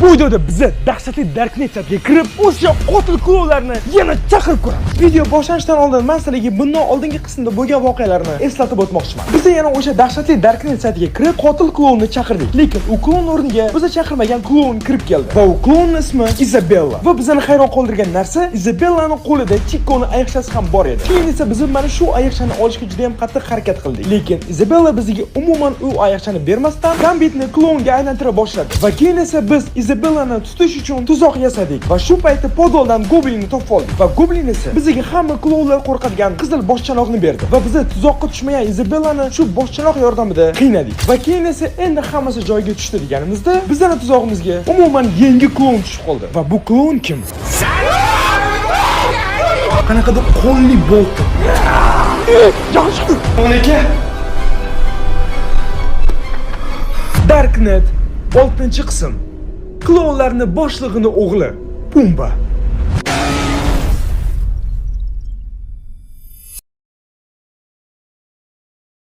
Bu videoda biza dahshatli Darknet chatiga kirib, o'sha qotil klounlarni yana chaqirib ko'ramiz. Video boshlanishidan oldin men sizlarga bundan oldingi qismda bo'lgan voqealarni eslatib o'tmoqchiman. Biz yana o'sha dahshatli Darknet chatiga kirib, qotil klounni chaqirdik. Lekin u kloun o'rniga biza chaqirmagan kloun kirib keldi. Va u klounning ismi Izabella. Va bizani hayron qoldirgan narsa, Izabellani qo'lida Chikoni ayiqchasi ham bor edi. Keyin esa biz mana shu ayiqchani olishga juda ham qattiq harakat qildik. Lekin Izabella bizga umuman u ayiqchani bermasdan Gambitni klounga aylantira boshladi. Va keyin esa biz Izabellani tutish uchun tuzoq yasadik va shu paytda podvaldan Goblinni topib oldik. Va Goblin esa bizga hamma klounlar qo'rqadigan qizil boshchanoqni berdi. Va biz tuzoqqa tushmagan Izabellani shu boshchanoq yordamida qiynadik. Va keyin esa endi hammasi joyiga tushdi deganimizda, bizning tuzog'imizga umuman yangi kloun tushib qoldi. Va bu kloun kim? Qanaqadir qo'lli bolta. Jon chiqdi. 12. Darknet 6-qism. Klounlarni boshlig'ini o'g'li Pumba.